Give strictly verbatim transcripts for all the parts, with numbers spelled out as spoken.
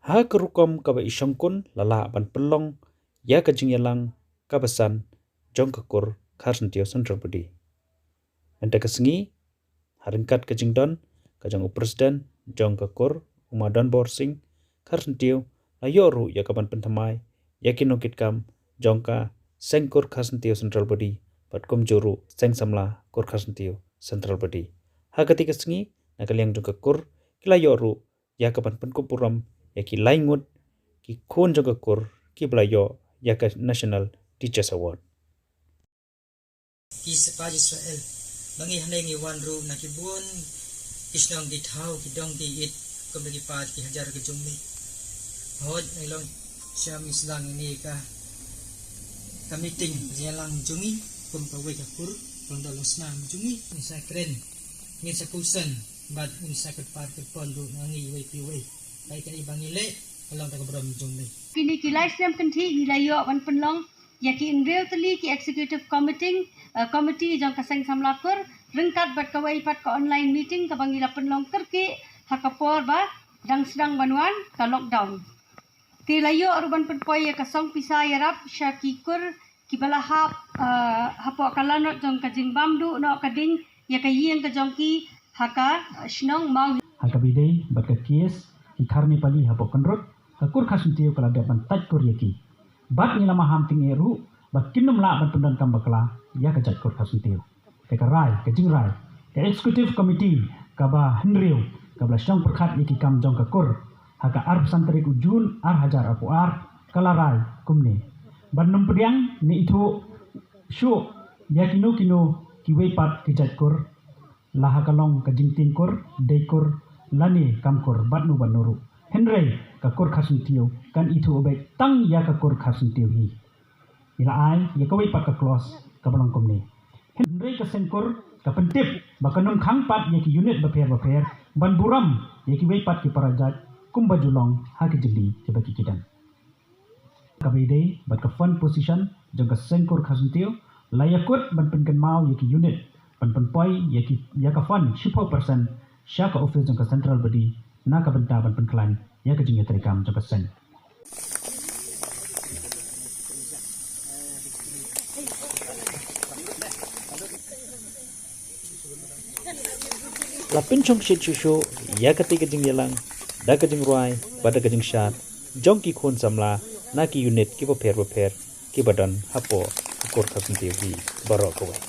Ha ka rukom kaba i shongkun la lah ban pynlong ïa ka jingïalang kaba san jong ka kur Kharsyntiew Central Body. Mynta ka sngi, ha ryngkat ka jingdon ka jong u president jong ka kur, u Ma Donbor Singh Kharsyntiew, la ïoh ruh ïa ka ban pynthymmai ïa ki nongkitkam jong ka seng kur Kharsyntiew Central Body bad kumjuh ruh seng samla kur Kharsyntiew Central Body. Ha kata ka sngi, na ka liang jong ka kur, ki la ïoh ruh ïa ka ban pynkup burom ïa ki lai ngut ki khun jong ka kur kiba la ïoh ïa ka National Teachers Award. Ki sepah Israel, ba ngi hangne ngi wan ruh na ki bun ki shnong ki thaw, ki dong ki it, kum da ki pat ki hajar ki jong me. Hooid, ngi long sha ngi sdang ïa ka, ka meeting jingïalang jong ngi kum kawei ka kur, kum da long snam jong ngi. Ngi sa kren, ngi sa pyrshang bad ngi sa kyrpad kyrpon ruh na ngi iwei pa iwei. Kaei kaei ba ngi leh ka long da ka burom jong me. Kine ki lai snem kynthih ngi la ïoh ban pynlong ïa ki hynriew tylli ki executive committee, eh, committee jong ka seng samla kur, ryngkat bad kawei pat ka online meeting kaba ngi la pynlong kyrkieh ha ka por ba dang sdang ban wan ka lockdown. Te la ïoh ruh ban pynpoi ïa ka song pisa ïarap sha ki kur kiba la hap, eh, hapoh ka lanot jong ka jingbam duh noh ka ding ïa ka ïing ka jong ki ha ka, eh, shnong Mawhynñiewkhrong. Ha kaba ïadei bad ka case ki Khar Nepali hapoh Kynrut, ka kur Kharsyntiew ka la dep ban tait kur ïa ki. Bad ngi la maham tyngeh ruh ba kin ym lah ban pyndonkam bakla ïa ka jait kur Kharsyntiew. Te ka rai, ka jingrai, ka executive committee kaba hynriew, kaba la shong pyrkhat ïa ki kam jong ka kur ha ka arphew san tarik u Jun ar hajar arphew ar, ka la rai kumne: ban ym pdiang ne ithuh shuh ïa kino kino kiwei pat ki jait kur, la ha ka long ka jingtieng kur, dei kur, lane kam kur bad no bad no ruh. Hynrei ka kur Kharsyntiew kan ithuh beit tang ïa ka kur Kharsyntiew hi. Ngi la ai ïa kawei pat ka clause kaba long kumne: hynrei ka seng kur ka pyntip ba kan ym khang pat ïa ki unit bapher bapher ban burom ïa kiwei pat ki para jait kumba ju long ha ki jylliew kiba ki ki don. Kaba ïadei bad ka fund position jong ka seng kur Kharsyntiew, la ïakut ban pynkynmaw ïa ki unit ban pynpoi ïa ki, ïa ka fund shiphew percent sha ka office jong ka Central Body na ka bynta ban pynkhlaiñ ïa ka jingïatreikam jong ka seng. La pynshongshit shuh shuh ïa kata ka jingïalang da ka jingrwai bad da ka jingshad jong ki khun samla na ki unit kiba pher bapher kiba don hapoh ka kur Kharsyntiew hi baroh kawei.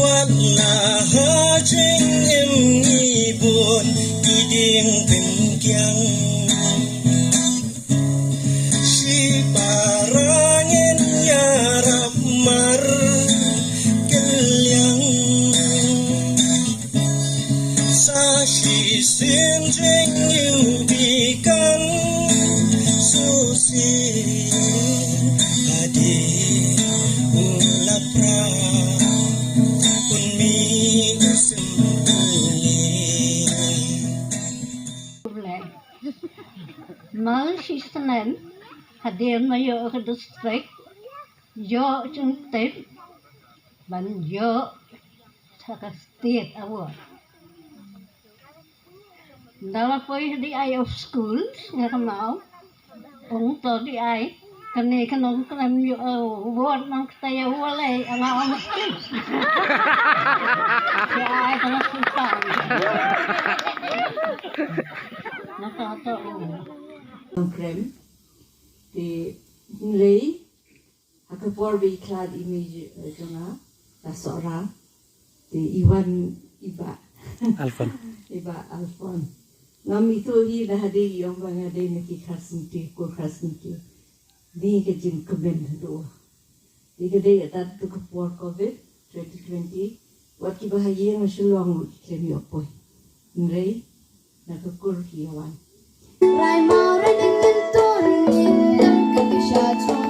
Wat la ha jingim ngi bun ki dieng pynkiang. Shi para ngin ïarap markylliang. Sa shisien jingim phi kan shu sien hadien u la pra, un mih u symbolis. Mal shisnem hadien ma ïoh ka district, ïoh jingtip ban ïoh ha ka state award. Nda la poi ha the eye of schools, nga kynmaw. Ong to the eye, kane ka nongkren ïoh award nang kata ïa u lei, nga ong. The eye ka nongkren. Nga kata ong. Nongkren. Te hynrei ha ka por ba i khlad i mei, eh, jong nga, ka Sohra, te i wan i Bah Alfon. I Bah Alfon. Ngam ithuh hi da hadien i ong ba nga dei na ki Kharsynti, kur Kharsynti. Dei ka jingkmen haduh. Te ka dei ka tat tu ka por covid twenty twenty. Wat kiba ha ïing ha Shillong ruh ki khlem ïoh poi. Hynrei na ka kur ki ïa wan. Rai mau rai ding ding tur ngin dang ka ding sha chong.